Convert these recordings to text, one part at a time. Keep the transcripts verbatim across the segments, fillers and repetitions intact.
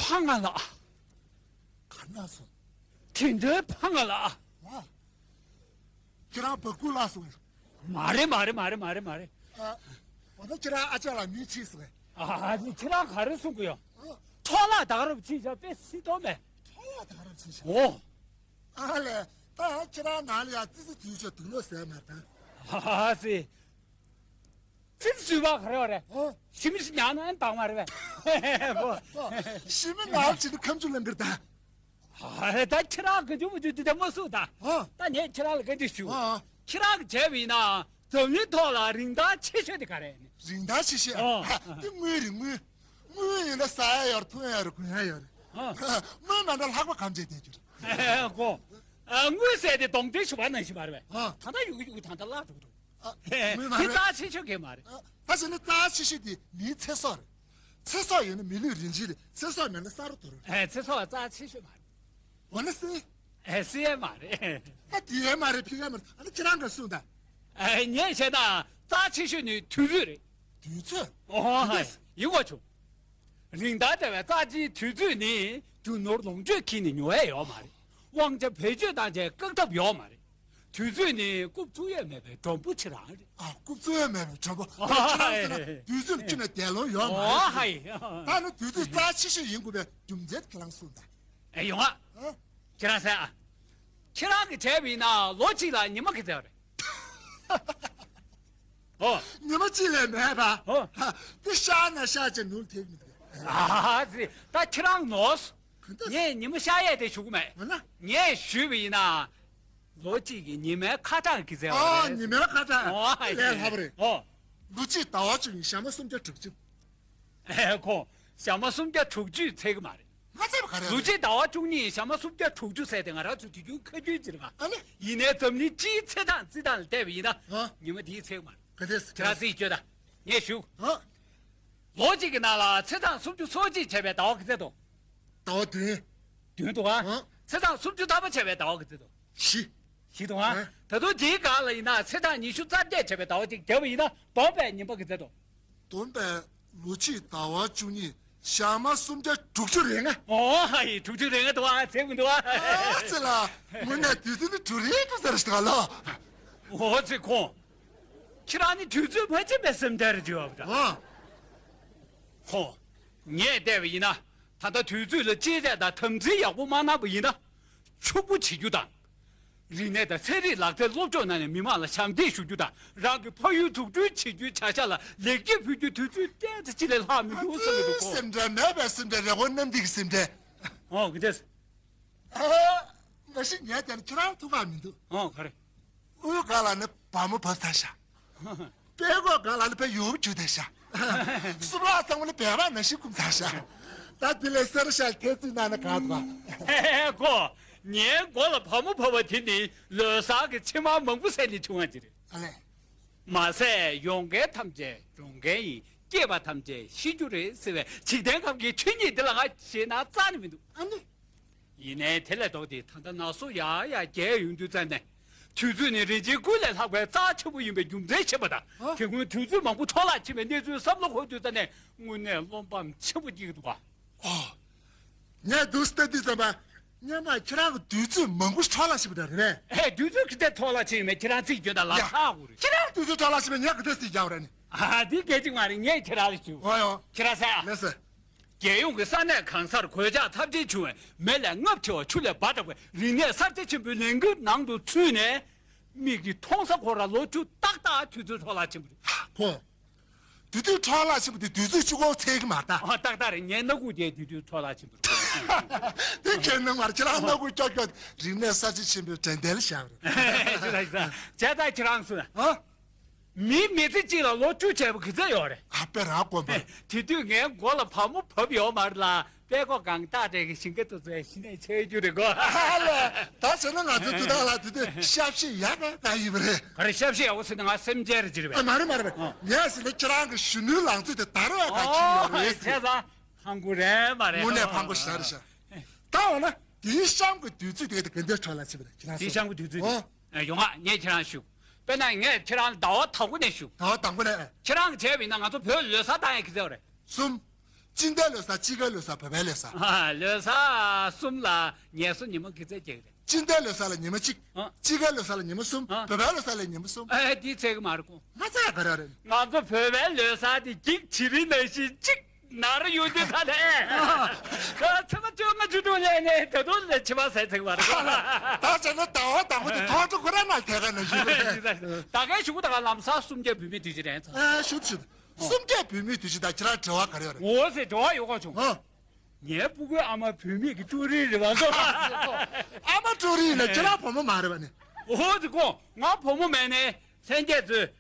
ཕ་ང་ལ། ག་ན་སོང་། དེ་འདྲའི་ཕ་ང་ལ། ཨ། ཁྱེད་རང་བ་ཀུ་ལ་སོང་། མ་རེད་མ་རེད་མ་རེད་མ་རེད་མ་རེད། ཨ། འོ་ན་ཁྱེད་རང་ཨ་ཅག་ལ་མི་ཕྱིས་སོང་། ཨ་ཙི་ཁྱེད་རང་ག་རེ་གསུང་གི་ཡོད། ཨ། འཕྲོ་བརླག་ད་ག་རབ་ཕྱིས་བཞག་དཔེ་སྲིད་དོ་མེད། འཕྲོ་བརླག་ད་ག་རབ་ཕྱིས་བཞག་འོ། ཨ་ལས། ད་ཁྱེད་རང་ནང་ལ་ཡ་ཙི་ཙི་དུས་ཆོག་དུག་ལོག་ཟས་མ་དང་། ཨ་ཙི། ཙི་ཙི་ཟུས་པ་ག་རེ་བ་རེད། ཨོ། ཞི་མི་ཞིག་ཉག་ན་ཨན་དང་མ་རེད་པས། ཞི་མི་ནག་ཅིག་ནི་ཁམ་ཆུ་ལེན་གིར་ད། ཨ་ད་ཁྱེད་རང་གི་ཇུ་མུ་ཇུ་དུ་དེ་མོ་སུ་ད། ཨོ། ད་ངས་ཁྱེད་རང་ལ་བཀའ་འདྲི་ཞུ། ཨོ། ཁྱེད་རང་གི་བྱས་པ་ཡིན་ན་འཛམ་གླིང་ཐོག་ལ་རིན་ཐང་ཆེ་ཤོས་དེ་ག་རེ་ཡིན། རིན་ཐང་ཆེ་ཤོས། ཨོ། ཨ་དེ་དངུལ་རེད་དངུལ། དངུལ་ཡིན་ན་ཟ་ཡ་ཡོད་རེད་འཐུང་ཡ་ཡོད་རེད་གོན་ཡ་ཡོད་རེད། ཨོ། དངུལ་མེད་ན་ལྷགས་པ་གམ་བྱས་བསྡད་རྒྱུ་རེད། ཨེ་ཀོ། ཨ་དངུལ་ཟེར་དེ་གདོང་འདྲེ་ཞུ་བ་ནང་བཞིན་མ་རེད་པས། ཨ། ད་ལྟ་ཡོད་གི་ཡོད་གི་ད་ལྟ་བརླག་འགྲོ་གི་འདུག་ཨ། དངུལ་མ་དེ་རེད། རྩ་ཆེ་ཤོས་གས་མ་རེད། ཨ། ད་བྱས་ན་རྩ་ཆེ་ཤོས་དེ་མིའི་ཚེ་སྲོག་རེད། ཚེ་སྲོག་མེད་ན་མི་ལུས་རིན་ཆེན་རེད། ཚེ་སྲོག་མེད་ན་ས་རུ་དོར་རེད། ཨེ་ཚེ་སྲོག་རྩ་ཆེ་ཤོས་མ་རེད། འོ་ན་སེ། ཨེ་སེ་ཡས་མ་རེད། ད་དེ་ཡས་མ་རེད་ཕི་ཡས་མ་རེད་ཨ་ནི་ཁྱེད་རང་ག་གསུངས་ད། ཨེ་ངས་བྱས་ན་རྩ་ཆེ་ཤོས་ནི་དུས་ཚོད་རེད། དུས་ཚོད། ཨོ་ཧ་ཡིན་གོ་བྱུང་། རིན་ཐང་བྲལ་བའི་རྩ་ཆེའི་དུས་ཚོད་ནི་རྒྱུ་ནོར་ལོངས་སྤྱོད་ཁྱེར་ནས་ཉོ་ཡས་ཡོད་མ་རེད། དབང་ཆ་བེད་སྤྱོད་བཏང་བྱས་བཀག་ཐབས་ཡོད་མ་རེད། དུས་ཚོད་ནི་རྐུབ་བཙུགས་ཡས་མེད་པའི་མགྲོན་པོ་ཁྱེད་རང་རེད། ཨ་རྐུབ་བཙུགས་ཡས་མེད་པའི་མགྲོན་པོ་ད་ཁྱེད་རང་ཟེར་ན་དུས་ཚོད་ཁྱོན་ནས་བསྡད་ལོང་ཡོད་མ་རེད། ཨོ་ཧ་ཡི། ད་ནི་དུས་ཚོད་རྩ་ཆེ་ཤོས་ཡིན་དགོས་པའི་རྒྱུ་མཚན་ཁྱེད་རང་གསུངས་དང་། ཨེ་ཡོང་ཨ། ཨ། ཁྱེད་རང་ཟེར་ཨ། ཁྱེད་རང་གི་དྲན་པ་ཡིན་ན་ལོ་གཅིག་ལ་ཉི་མ་ག་ཚོད་རེད། ཨོ། ཉི་མ་གཅིག་ལས་མེད་པ། ཨོ། ཧ། དེ་ཤར་ན་ཤར་ཅེས་ནུབ་ཐེག་མི་འདུག་ཨ་ཙི། ད་ཁྱེད་རང་ནོར། ག་འདྲ། ངས་ཉི་མ་ཤར་ཡས་དེ་ཞུ་གི་མེད། འོ་ན། ངས་ཞུས་པ་ཡིན་ན། ལོ་གཅིག་གི་ཉི་མའི་ཁ་གྲངས་ཀྱི་ཚད་ཨ་རེད། ཉི་མའི་ཁ་གྲངས། ཨོ་ཧ་ལས་ཡ། སླ་པོ་རེད། ཨོ། ལོ་གཅིག་ཟླ་བ་བཅུ་ཡིན་ཞག་མ་སུམ་བརྒྱ་དྲུག་ཅུ། ཨེ་ཁོ། ཞག་མ་སུམ་བརྒྱ་དྲུག་ཅུ་ཚད་ཀྱི་མ་རེད། ང་ཚད་པ་ག་རེ་རེད། ལོ་གཅིག་ཟླ་བ་བཅུ་གཉིས་ཞག་མ་སུམ་བརྒྱ་དྲུག་ཅུ་ཟེར་དེ་ང་རང་ཚོ་དུས་རྒྱུན་ཁ་རྒྱུན་ཅིག་རེད་པ། ཨ་ནི། ཡིན་ནའི་འཛམ་གླིང་སྤྱིའི་ཚེས་གྲངས་རྩིས་སྟངས་ལ་བལྟས་པ་ཡིན་ན། ཨ། ཉི་མ་དེའི་ཚད་ཀྱི་མ་རེད། ག་དེ་ཟེར། ཁྱེད་རང་རྩིས་སྤྱོད་དང་། ངས་ཞུ། ཨ། ལོ་གཅིག་གི་ནང་ལ་ཚེས་གྲངས་སུམ་ཅུ་སོ་གཅིག་བྱས་པའི་ཟླ་བ་ག་ཚད་འདུག་ཟླ་བ་བདུན། བདུན་འདུག་ཨ། ཨ། ཚེས་གྲངས་སུམ་ཅུ་ཐམ་པ་བྱས་པའི་ཟླ་བ་ག་ཚད་འདུག་བཞི། བཞི་འདུག་ཨ། ཨ། ད་དུང་དེའི་སྒང་ལ་ཡིན་ན་ཚེས་གྲངས་ཉི་ཤུ་རྩ་བརྒྱད་བྱས་པའི་ཟླ་བ་གཅིག་བརྒྱབ་པ་ཡིན་ན་བསྡོམས་པའི་ཉིན་པ་ག་ཚད་འདུག་བསྡོམས་པས་ལོ་གཅིག་ཟླ་བ་བཅུ་གཉིས་ཞག་མ་སུམ་བརྒྱ་དྲུག་ཅུ་རེ་ལྔ། ཨོ་ཧ་ཡི། དྲུག་ཅུ་རེ་ལྔ་འདུག་ཨ། ཚད་མི་འདུག་ཨ། ཨ་ཙི་ལ། དངོས་གནས་དུས་ཚོད་ནི་དྲུག་རེ་དྲུག་ཟེར་ཞིག་ལ། ཨོ་ཙི་ཁོང་། ཁྱེད་རང་ནི་དུས་ཚོད་མ་ཕྱིན་པའི་སེམས་ཁྲལ་རེ་བྱེད་པ་འདྲ། ཨ། ཁོང་། ངས་བལྟས་པ་ཡིན་ན། ད་ལྟ་དུས་ཚོད་ལ་གཅེས་སྤྲས་དང་དམ་འཛིན་ཡག་པོ་མ་གནང་པ་ཡིན་ན། ཕྱུག་པོ་བྱེད་རྒྱུ་དང་། རིག་གནས་དང་ཚན་རིག་ལག་རྩལ་སློབ་སྦྱོང་གནང་ནས་མི་མང་ལ་ཞབས་འདེགས་ཞུ་རྒྱུ་དང་། རང་གི་ཕ་ཡུལ་འཛུགས་སྐྲུན་བྱེད་རྒྱུའི་བྱ་གཞག་ལ་ལེགས་སྐྱེས་ཕུལ་རྒྱུའི་དུས་ཚོད་ཏོག་ཙམ་ཅིག་ལས་ལྷག་མི་འདུག་བསམ་གྱི་འདུག་གོ། སེམས་ཁྲལ་མེད་པའི་སེམས་ཁྲལ་རེད་གོ། གནམ་འདི་གི་སེམས་ཁྲལ། ཨོ་གི་ཏེ། ཨ། མ་གཞི་ངས་བལྟས་ན་ཁྱེད་རང་ཐུགས་ཁག་མི་འདུག་ཨོ་ག་རེ། དབུས་སྒང་ལ་ནི་བ་མོ་བབས་ཚར་ཤག་དཔྲལ་མགོ་སྒང་ལ་ནི་དཔེ་ཡོབ་བྱུགས་བསྡད་ཤག་གསུམ་རག་ཚང་མ་ནི་བལ་བ་ནང་བཞིན་བསྐུམ་ཚར་ཤག་ད་དེ་ལས་སེར་ཤག་ཐེ་ཚིག་གནང་ན་གང་འདུག་ཧེ་ཧེ་ཁོ། ངའི་མགོ་ལ་བ་མོ་བབས་པ་དེ་ནི་ལོ་གསར་གྱི་ཕྱེ་མར་མང་པོ་བཟས་ནས་བྱུང་བ་ཅིག་རེད། ཨ་ལས། མ་ཟད་ཡོང་མཁན་ཐམས་ཅད་འགྲོ་མཁན་ཡིན། སྐྱེས་པ་ཐམས་ཅད་ཤི་རྒྱུ་རེད་ཟེར་བའི་འཇིག་རྟེན་ཁམས་ཀྱི་ཆོས་ཉིད་འདི་ལ་ང་ཞེད་སྣང་རྩ་ནས་མི་འདུག་ཨ་ནི། ཡིན་ནའི་དེ་ལས་ལྡོག་སྟེ་ད་ལྟ་ན་སོ་ཡར་ཡར་རྒྱས་ཡོང་དུས་ཙམ་ནས། དུས་ཚོད་ནི་རིན་ཆེན་ཀུན་ལས་ལྷག་པའི་རྩ་ཆེན་པོ་ཡིན་པའི་རྒྱུ་མཚན་ཤེས་པ་དང་། ཨ། དེ་སྔོན་དུས་ཚོད་མང་པོ་འཕྲོ་བརླག་ཕྱིན་པའི་གནས་ཚུལ་བསམ་བློ་འཁོར་དུས་ཙམ་ནས་དངོས་གནས་བློ་ཕམ་ཆེན་པོ་སྐྱེ་གི་འདུག་ག་ཨོ། ངས་འདུག་སེ་ལྟ་དུས་ཙམ་པ། སྔོན་མ་ཁྱེད་རང་གི་དུས་ཚོད་མང་པོ་འཕྲོ་བརླག་ཕྱིན་པ་འདྲ་རེད་པས། ཧེ་དུས་ཚོད་གི་དེ་འཕྲོ་བརླག་ཕྱིན་ཡོད་མེད་ཁྱེད་རང་ཚིག་བརྗོད་ད་ལ་ཡ། ཧྲག་གོ་རེད། ཁྱེད་རང་དུས་ཚོད་འཕྲོ་བརླག་ཕྱིན་པ་ངས་ག་དུས་སྲིད་རྒྱག་རེད་ནི། ཨ་འདི་སྐད་ཅིག་མ་རེད། ངས་ཁྱེད་རང་ལ་ཞུ། ཨོ་ཡོ། ཁྱེད་རང་ཟེར་ཨ། ལགས་སེ། རྒྱལ་ཡོངས་ཀྱི་ས་གནས་གང་སར་གོད་ཆག་ཚབས་ཆེན་བྱུང་བས་མེ་ལས་རྔུབ་ཆེ་བ་ཆུ་ལས་འབབ་དྲགས་པའི་རིག་གནས་གསར་བརྗེ་ཆེན་པོའི་ལས་འགུལ་ནང་དུ་ཚུད་ནས། མིག་གིས་མཐོང་ས་ཁོ་ར་ལོ་བཅུ་ཏག་ཏག་དུས་ཚོད་འཕྲོ་བརླག་ཕྱིན་པ་རེད། ཁོ། དུས་ཚོད་འཕྲོ་བརླག་ཕྱིན་པ་དེ་དུས་ཚོད་གཅིག་པོ་ཚད་ཀྱི་མ་རེད་ད། ཨ་ཏག་ཏག་རེད། ངའི་སྣ་ཁུག་དེ་དུས་ཚོད་འཕྲོ་བརླག་ཕྱིན་པ་རེད། དེ་ཁྱེད་ནང་མར་ཁྱེད་རང་སྣ་ཁུག་ཀྱོག་ཀྱོག་རིག་གནས་གསར་བརྗེ་ཆེན་པོའི་དྲན་རྟེན་ལ་བཞག་རེད། ཅི་ད་ཅི་ད་བྱས་ཙང་ཁྱེད་རང་སུ། ཨ། མི་མི་ཚེ་གཅིག་ལ་ལོ་བཅུ་བྱས་པ་ག་ཚད་ཡོད་རེད། ཨ་དཔེ་རང་དཀོན་པ། དེ་དུས་ངའི་མགོ་ལ་བ་མོ་བབས་ཡོད་མ་རེད་ལ། དཔལ་གོ་གང་སྟག་འདྲ་གི་ཞིང་ཁ་དུ་ཚོའི་ཤི་ནས་ཆེ་རྒྱུ་རེད་གོ། ཨ་ལས། ད་བྱས་ན་ང་ཚོ་དུས་ཐོག་ལ་དེ་དུས་ཤབ་ཤི་ཡག་ག་ག་ཡིན་པ་རེད། ག་རེ་ཤབ་ཤི་ཡག་པོ་ཟེར་ན་ང་སེམས་ཅན་རེ་ཅི་རེད་པས། ཨ་མ་རེད་མ་རེད་པས། ཨ། ངས་ཟེར་ན་ཁྱེད་རང་གི་གཞོན་ནུའི་ལང་ཚོ་དེ་དར་བའི་ག་ཅི་ཡོད་རེད། ཨོ་བྱས་ཙང་ཕངས་པོ་རེད་མ་རེད། དངོས་གནས་ཕངས་པོ་ཞེ་དྲག་རེད་ཤག་ད་འོ་ན་དེའི་གཤམ་གྱི་དུས་ཚོད་དེ་ག་འདྲ་འཕྲོ་བརླག་ཕྱིན་པ་རེད་ཁྱེད་རང་། དེའི་གཤམ་གྱི་དུས་ཚོད་དེ། ཨོ། ཨ་ཡོང་ང་ངས་ཁྱེད་རང་ཞུ། དཔེར་ན་ངས་ཁྱེད་རང་ཟླ་བ་དང་པོ་ནས་ཞུ། ཟླ་བ་དང་པོ་ནས། ཁྱེད་རང་གི་བྱས་པ་ཡིན་ན་ང་ཚོ་བོད་ལོ་གསར་བཏང་ཡག་གི་ཚེ་བ་རེད། གསུམ། སྤྱི་ཟླའི་ལོ་གསར། དཔྱིད་ཀའི་ལོ་གསར། བོད་པའི་ལོ་གསར། ཨ། ལོ་གསར་གསུམ་ལ་ངལ་གསོ་ཉི་མ་ག་ཚོད་རྒྱག་གི་རེད། སྤྱི་ཟླའི་ལོ་གསར་ལ་ཉི་མ་གཅིག་ཨ། དཔྱིད་ཀའི་ལོ་གསར་ལ་ཉི་མ་གསུམ། ཨ། བོད་པའི་ལོ་གསར་ལ་ཉི་མ་གསུམ། ཨ། འདི་ཚད་ཀྱི་མ་རེད་ཀོ། ང་ཚ་ཡ་ག་རེ་རེད། ང་ཚོ་བོད་པའི་ལོ་གསར་དེ་འགྱིག་བྱི་རིལ་ནང་བཞིན་གཅིག་ནར་ཡོང་དུས་ད་ལས། ཚེས་པ་བཅོ་ལྔ་བཅུ་དྲུག་སླེབས་ནས་ད་དུང་ལས་ཕྱི་མ་ཟད་ཚར་བ་རེད། ད་བྱས་ན་ཟླ་བ་དང་པོ་དེ་ཐོག་ཏུ་ཁོ་རང་ནང་ཐད་ཀ་ནང་བཞིན་རེད། ད་གའི་གཞུག་གུ་ད་ག་ལམ་སང་གསུམ་བརྒྱད་བོད་མིའི་དུས་ཆེན་རེད་ཚ། ཨ། ཞུ་ཞུ། གསུམ་བརྒྱད་བོད་མིའི་དུས་ཆེན་དང་ཁྱེད་རང་འབྲེལ་བ་ག་རེ་ཡོད་རེད། འོ་ཟེར་འབྲེལ་བ་ཡོད་ག་བྱུང་། ཨ། ངའི་སྤུ་གུའི་ཨ་མ་བུད་མེད་ཀྱི་ཀྲུའུ་རིན་རེད་བ་ཟོ། ཨ་མ་ཀྲུའུ་རིན་ཡིན་ན་ཁྱེད་རང་བུ་མོ་མ་རེད་བ་ནི། འོ་ཟེར་གོ། ང་བུ་མོ་མེད་ནས་ལྷན་རྒྱས་ཚོས་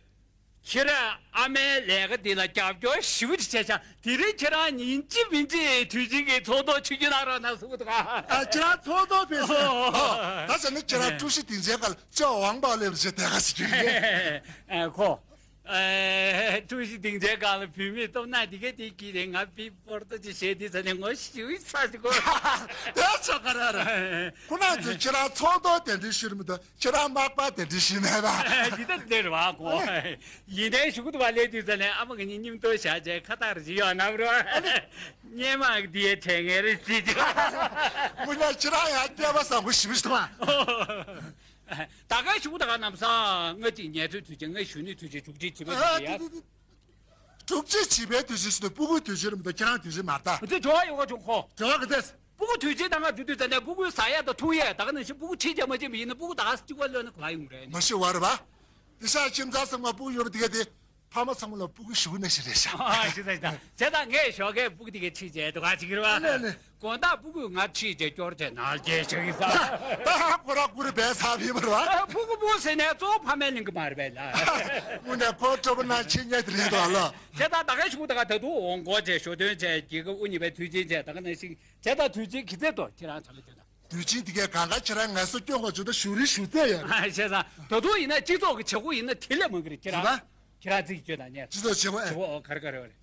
ཁྱེད་རང་ཨ་མའི་ལས་ཀ་འདི་ལ་རྒྱབ་སྐྱོར་ཞེ་པོ་ཅིག་བྱས་ཤག་དེ་རིང་ཁྱེད་རང་ཉིན་གཅིག་མིན་གཅིག་དུས་ཆེན་གྱི་ཚོགས་ཐོག་ཆིབས་བསྒྱུར་གནང་རོགས་གནང་གསུང་གི་འདུག་ག་ཨ། ཁྱེད་རང་ཚོགས་ཐོག་ཕེབས་སོང་། ཨོ། ད་བྱས་ན་ཁྱེད་རང་ཀྲུའུ་ཞི་སྡིངས་ཆའི་སྒང་ལ་ཅོ་ཝང་པའོ་ལེབ་རེ་བྱས་བསྡད་ག་ཟེར་གྱི་རེད། ཨ། ཁོ། ཨེ། ཀྲུའུ་ཞི་སྡིངས་ཆའི་སྒང་ལ་བུད་མེད་སྟོབས་ན་དེ་ག་དེ་གི་རེད། ང་པི་པོར་ཏོ་ཅི་བྱས་དེ་ཚ་ནས་ངོ་ཤེས་ས་ཅིག་གོ། དེ་ཆོག་ག་ར་ར། ཁོ་རང་ཚོས་ཁྱེད་རང་ཚོགས་ཐོག་གདན་འདྲེན་ཞུས་རེད་མི་འདུག་ཁྱེད་རང་མག་པ་གདན་འདྲེན་ཞུས་མེད་པ། འདི་ལྟར་འདིར་བ་གོ། ཡིན་ནའི་གཞུག་ཏུ་བ་ལས་དུས་ཚ་ནས་ཨ་མ་གི་ཉིན་མཉམ་དུ་བཞག་བྱས་ཁ་བཏགས་རེ་ཞིག་ཡོང་ན་རོ། སྙེ་མ་འདི་ཡའི་དྲན་ངེས་རེ་ཞིག་ཅིག་དངོས་གནས་ཁྱེད་རང་ཡང་སྐལ་པ་བཟང་པོ་ཞེ་པོ་ཞིག་འདུག་ཨ། ད་གའི་གཞུག་ད་ག་ལམ་སང་ལྔ་གཅིག་ངལ་རྩོལ་དུས་ཆེན། ལྔ་བཞི་ནས་དུས་ཆེན། དྲུག་གཅིག་བྱིས་པའི་དུས་ཆེན་ཡ། དྲུག་གཅིག་བྱིས་པའི་དུས་ཆེན་ཟེར་དུས་སྤུ་གུའི་དུས་ཆེན་རེད་མི་འདུག་ཁྱེད་རང་དུས་ཆེན་མ་རེད་ད། དེ་འབྲེལ་བ་ཡོད་ག་བྱུང་ཁོ། འབྲེལ་བ་ག་ཚད། སྤུ་གུ་དུས་ཆེན་ད་ང་འགྲོ་དུས་ཙ་ནས་སྤུ་གུའི་ཟ་ཡས་དང་འཐུང་ཡས་ད་ག་ནང་བཞིན་སྤུ་གུ་ཁྲིད་བྱས་མ་བྱས་མི་ཡིན་ན་སྤུ་གུ་ད་ག་གཅིག་པ་ལོན་ན་ག་ཡོང་རེད། མ་ཤི་བ་རེད་པ། དེ་ཤ་ཁྱིམ་ཚང་ཚང་མ་སྤུ་གུ་ཡོད་པ་དེ་ག་དེ། ཕ་མ་ཚང་མ་ལ་སྤུ་གུ་ཞུ་ན་ཞིག་རེད་ཤག་ཨ། ཤི་ས་ཤི་ས། བྱས་ཙང་ངས་ཞོགས་ཀས་སྤུ་གུ་དེ་གའི་ཁྲིད་བྱས་འདུག་ག་ཅིག་རེད་པ། ཨ་ལེ་ལེ། དགོང་དག་སྤུ་གུས་ང་ཁྲིད་བྱས་སྐྱོར་བྱས་ནང་རྒྱལ་ཆགས་ཀྱི་ས། ད་ཁོ་རང་སྤུ་གུ་རེ་བས་ཚ་བི་མ་རེད་པ། སྤུ་གུ་སྤུ་གུ་ཟེར་ནས་གཙོ་བོ་ཕ་མའི་གླིང་གི་མ་རེད་པས་ལ། དངོས་གནས་ཁོ་སྤྲོ་པོ་ནང་ཆེ་ཉེ་དེ་རེད་དོ་ལོ། བྱས་ཙང་ད་གའི་གཞུག་ད་ག་ད་དུང་འོང་སྐོར་བྱས་ཞོ་སྟོན་བྱས་རྒྱལ་ཁབ་དབུ་བརྙེས་པའི་དུས་ཆེན་བྱས་ད་ག་ནང་བཞིན་བྱས་ཙང་དུས་ཆེན་གི་ཚད་དོ་ཁྱེད་རང་ཚང་མ་བྱས་ན། དུས་ཆེན་དེ་གའི་གང་ག་ཁྱེད་རང་ངལ་གསོ་སྐྱོན་དགོས་བྱུང་ད་ཞུ་རིན་ཞུ་ཚད་ཡོད། ཨ། བྱས་ཙང་ད་དུང་ཡིན་ན་སྤྱི་ཚོགས་ཀྱི་བྱེད་སྒོ་ཡིན་ན་དེ་ལས་མང་གི་རེད་ཁྱེད་རང་རེད་པ། ཁྱེད་རང་ཚིག་བརྗོད་དང་ཉེ། སྤྱི་ཚོགས་བྱེད་སྒོ་ཨེ། བྱེད་སྒོ་ཨོ་ག་རེ་ག་རེ་བ་རེད།